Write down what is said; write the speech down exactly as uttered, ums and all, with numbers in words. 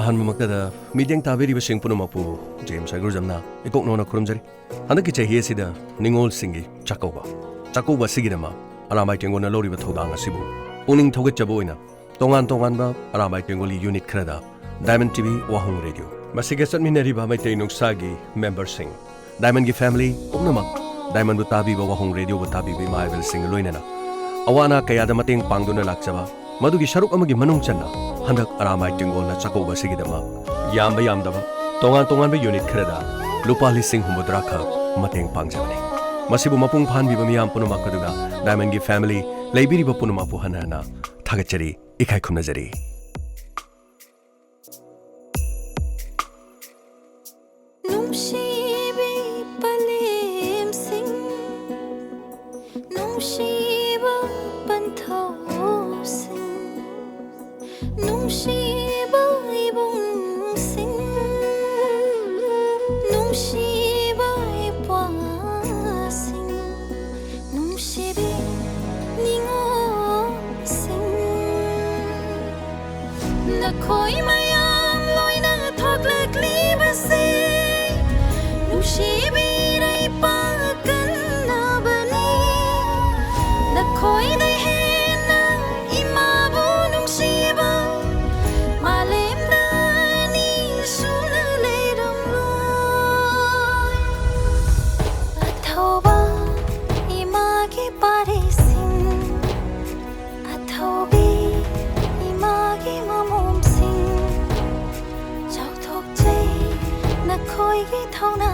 ꯑꯍꯥꯟꯕꯃꯛꯇꯗ ꯃꯤꯠꯌꯦꯡ ꯇꯥꯕꯤꯔꯤꯕꯁꯤꯡ ꯄꯨꯝꯅꯃꯛꯄꯨ ꯖꯦꯝꯁ ꯍꯩꯒ꯭ꯔꯨꯖꯝꯅ ꯏꯀꯣꯛ ꯅꯧꯅ ꯈꯨꯔꯨꯝꯖꯔꯤ꯫ ꯍꯟꯗꯛꯀꯤ ꯆꯍꯤ ꯑꯁꯤꯗ ꯅꯤꯉꯣꯜꯁꯤꯡꯒꯤ ꯆꯥꯛꯀꯧꯕ, ꯆꯥꯛꯀꯧꯕ ꯑꯁꯤꯒꯤꯗꯃꯛ ꯑꯔꯥꯝꯕꯥꯏ ꯇꯦꯡꯒꯣꯜꯅ ꯂꯧꯔꯤꯕ ꯊꯧꯗꯥꯡ ꯑꯁꯤꯕꯨ ꯄꯨꯛꯅꯤꯡ ꯊꯧꯒꯠꯆꯕ ꯑꯣꯏꯅ ꯇꯣꯉꯥꯟ ꯇꯣꯉꯥꯟꯕ ꯑꯔꯥꯝꯕꯥꯏ ꯇꯦꯡꯒꯣꯜꯒꯤ ꯌꯨꯅꯤꯠ ꯈꯔꯗ ꯗꯥꯏꯃꯟ ꯇꯤ ꯚꯤ ꯋꯥꯍꯣꯡ ꯔꯦꯗꯤꯑꯣ, ꯃꯁꯤꯒ ꯆꯠꯃꯤꯟꯅꯔꯤꯕ ꯃꯩꯇꯩ ꯅꯨꯡꯁꯥꯒꯤ ꯃꯦꯝꯕꯔꯁꯤꯡ, ꯗꯥꯏꯃꯟꯒꯤ ꯐꯦꯃꯤꯂꯤ ꯄꯨꯝꯅꯃꯛ, ꯗꯥꯏꯃꯟꯕꯨ ꯇꯥꯕꯤꯕ, ꯋꯥꯍꯣꯡ ꯔꯦꯗꯤꯑꯣꯕꯨ ꯇꯥꯕꯤꯕ ꯏꯃꯥ ꯏꯕꯦꯜꯁꯤꯡꯒ ꯂꯣꯏꯅꯅ ꯑꯋꯥ ꯑꯅꯥ ꯀꯌꯥꯗ ꯃꯇꯦꯡ ꯄꯥꯡꯗꯨꯅ ꯂꯥꯛꯆꯕ, ꯃꯗꯨꯒꯤ ꯁꯔꯨꯛ ꯑꯃꯒꯤ ꯃꯅꯨꯡ ꯆꯟꯅ ꯍꯟꯗꯛ ꯑꯔꯥꯝꯕꯥꯏ ꯇꯦꯡꯒꯣꯜꯅ ꯆꯥꯛꯀꯧꯕ ꯑꯁꯤꯒꯤꯗꯃꯛ ꯌꯥꯝꯕ ꯌꯥꯝꯗꯕ ꯇꯣꯉꯥꯟ ꯇꯣꯉꯥꯟꯕ ꯌꯨꯅꯤꯠ ꯈꯔꯗ ꯂꯨꯄꯥ ꯂꯤꯁꯤꯡ ꯍꯨꯝꯐꯨꯇꯔꯥ ꯈꯛ ꯃꯇꯦꯡ ꯄꯥꯡꯖꯕꯅꯤ꯫ ꯃꯁꯤꯕꯨ ꯃꯄꯨꯡ ꯐꯥꯍꯟꯕꯤꯕ ꯃꯤꯌꯥꯝ ꯄꯨꯝꯅꯃꯛ, ꯑꯗꯨꯒ ꯗꯥꯏꯃꯟꯒꯤ ꯐꯦꯃꯤꯂꯤ ꯂꯩꯕꯤꯔꯤꯕ ꯄꯨꯝꯅꯃꯛꯄꯨ ꯍꯟꯅ ꯍꯟꯅ ꯊꯥꯒꯠꯆꯔꯤ, ꯏꯀꯥꯏ ꯈꯨꯝꯅꯖꯔꯤ꯫ ꯅꯨꯡꯁꯤꯕꯤ ꯄꯂꯦꯝꯁꯤꯡ, ꯅꯨꯡꯁꯤꯕ ꯄꯟꯊꯧꯁꯤꯡ, ꯅꯨꯡꯁꯤꯕ ꯏꯕꯨꯡꯁꯤꯡ, ꯅꯨꯡꯁꯤꯕ ꯏꯄ꯭ꯋꯥꯁꯤꯡ, ꯅꯨꯡꯁꯤꯕꯤ ꯅꯤꯉꯣꯜꯁꯤꯡ, ꯅꯈꯣꯏ ꯃꯌꯥꯝ ꯂꯣꯏꯅ ꯊꯣꯛꯂꯛꯂꯤꯕꯁꯦ ꯅꯨꯡꯁꯤꯕꯤꯔꯩ ꯄꯥꯛꯀꯟꯅꯕꯅꯤ꯫ ꯅꯈꯣꯏꯗꯩ ꯍꯦꯟꯅ ꯏꯃꯥꯕꯨ ꯅꯨꯡꯁꯤꯕ ꯃꯥꯂꯦꯝꯗ ꯑꯅꯤ ꯁꯨꯅ ꯂꯩꯔꯝꯂꯣꯏ꯫ ꯑꯊꯧꯕ ꯏꯃꯥꯒꯤ ꯄꯥꯔꯤꯁꯤꯡ, ꯑꯊꯧꯕꯤ ꯏꯃꯥꯒꯤ ꯃꯃꯣꯝꯁꯤꯡ, ꯆꯥꯎꯊꯣꯛꯆꯩ ꯅꯈꯣꯏꯒꯤ ꯊꯧꯅꯥ